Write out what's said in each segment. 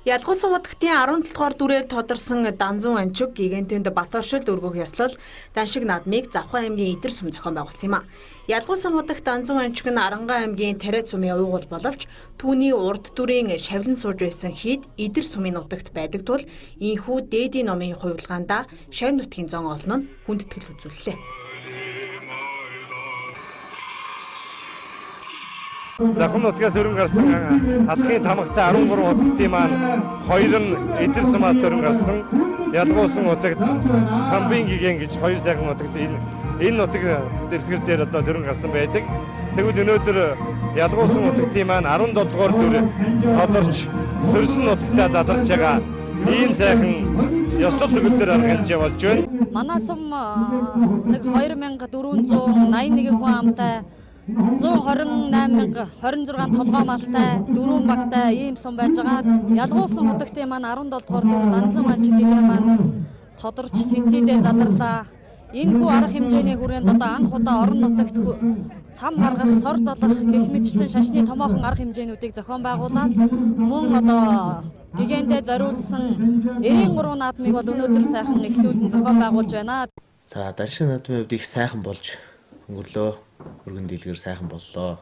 Ялгуусан худагтын 17 дугаар дүрээр тодорсон Данзан Анчуг гигантинд бат оршил өргөх ёслол Даншиг наадмыг Завхан аймгийн Идэр сум зохион байгуулсан юм а. Ялгуусан худагт Данзан Анчуг нь Арангаан аймгийн Тариа сумын уугуул боловч түүний урд дүрийн шавлан сууж байсан хийд Идэр сумын нутагт байдаг тул ийхүү дээдийн номын хувилгаандаа шавь нутгийн зон олон нь хүндэтгэл үзүүллээ. Завхан нутгаас өрн гарсан халахын тамгатай 13 хутагтын маань хоёр нь Идэр сумаас өрн гарсан. Ялгуусан нутагт Хамбын гигэн гэж хоёр сайхан нутагт энэ нутаг дэвсгэр дээр одоо өрн гарсан байдаг. Тэгвэл өнөөдөр ялгуусан нутагтын маань 17 дугаар дүр тодорч төрсөн нутагтаа задарч байгаа ийм сайхан ёслол төгөлдөр арга хэмжээ болж байна. Манай сум нэг 2481 хүн амтай 128,026 толгой малтай, 4 багтай ийм сум байж байгаа. Ялгуусан худагтын маань 17 дугаар дүр Данзан Анчиг гэгэн маань тодорч сэнтийдээ заларлаа. Энэ хүү арга хэмжээний хүрээнд одоо анх удаа орон нутагт цам гаргах, сор залах гэх мэтчлэн шашны томоохон арга хэмжээнүүдийг зохион байгуулад мөн одоо гэгэндээ зориулсан 93 наадмыг бол өнөөдөр сайхан эхлүүлэн зохион байгуулж байна. За, Даншиг наадмын хувьд их сайхан болж өнгөрлөө. Өргөн дэлгэр сайхан боллоо.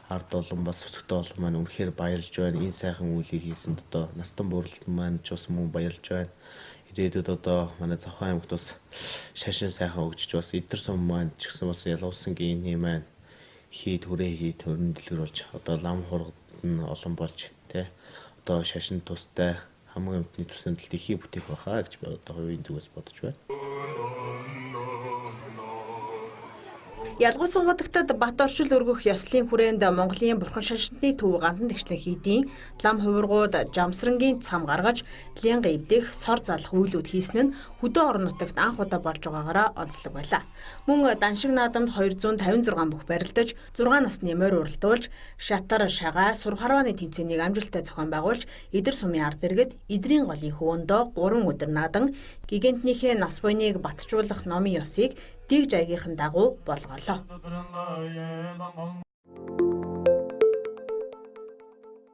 Ард олон бас өсгөтэй олон маань үнэхээр баярлж байна. Энэ сайхан үйлийг хийсэнд одоо настан бууралт маань ч бас мөн баярлж байна. Ирээдүйд одоо манай Завхан аймагт бас шашин сайхан өгчөж бас Идэр сум маань ч гэсэн бас ялгуусан гинний маань хийд хүрээ хийд өргөн дэлгэр болж одоо лам хургад нь олон болж тэ одоо шашин тустай хамгийн өмтний төрсөн төлөлт ихий бүтээх байхаа гэж би одоо хувийн зүгээс бодож байна. Ялгуусан худагтад бат оршил өргөх ёслолын хүрээнд Монголын бурхан шашинтны төв гандан тэгшлэн хийдийн лам хувиргууд жамсрангийн цам гаргаж лянга эвдэх сор залах үйлүүд хийсэн нь хөдөө орон нутагт анх удаа болж байгаагаараа онцлог байлаа. Мөн Даншиг наадамд 256 бүх барилдаж 6 насны морь уралдуулж шатар шагаа сурхарвааны тэмцээнийг амжилттай зохион байгуулж Идэр сумын ард иргэд Идрийн голын хөвөндөө 3 өдөр наадан гигантнийхээ нас буйныг батжуулах номын ёсыг дэг жайгийнхан дагуу болголоо.